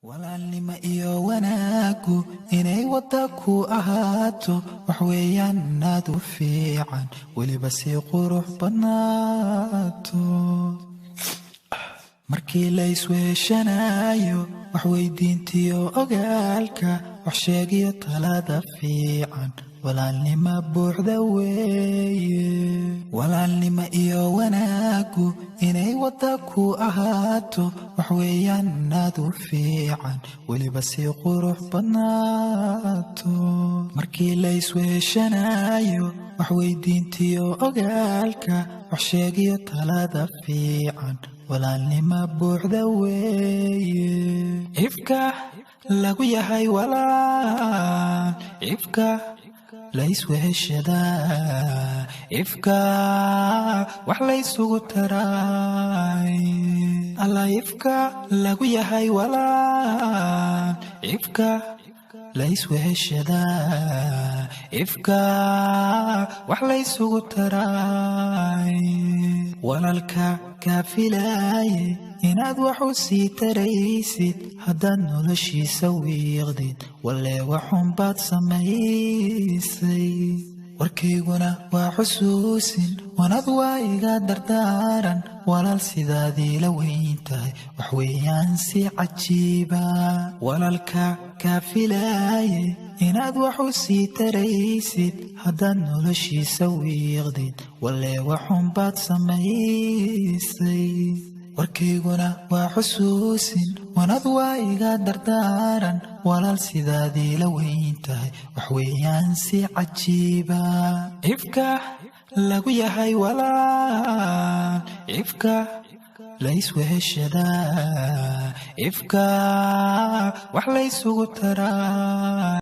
Walaalnimo iyo wanaagu inay wadda ku ahaato, wax weeyaan aad u fiican, weliba si qurux badnaato. Markii la isweeshanayo, wax weydiintiyo ogaalka, wax sheegiyo talada fiican, walaalnimo buuxda weeye. Walaalnimo iyo wanaagu inay wadda ku ahaato, wax weeyaan aad u fiican, weliba si qurux badnaato. Markii la isweeshanayo, wax weydiintiyo ogaalka, wax sheegiyo talada fiican, walaalnimo buuxda weeye. Ifka lagu yahay walaal, ifka la isweheshadaa, ifka wax laysugu taraay. Alla, ifka lagu yahay walaal, ifka la isweheshadaa, ifka wax laysugu taraay. Walaalka kaa filaaye inaad wax u sii taraysid, haddaad noloshiisa wiiqdid, walee waxun baad samaysay. Warkayguna waa xusuusin, wanad waa iga dardaaran. Walaal, sidaadii la weyn tahay, wax weeyaan si cajiiba. Walaalka kaa filaaye inaad wax u sii taraysid, haddaad noloshiisa wiiqdid, walee waxun baad samaysay. Warkayguna waa xusuusin, wanad waa iga dardaaran. Walaal, sidaadii la weyn tahay, wax weeyaan si cajiiba. Ifka lagu yahay walaal, ifka la isweheshadaa, ifka wax laysugu taraa.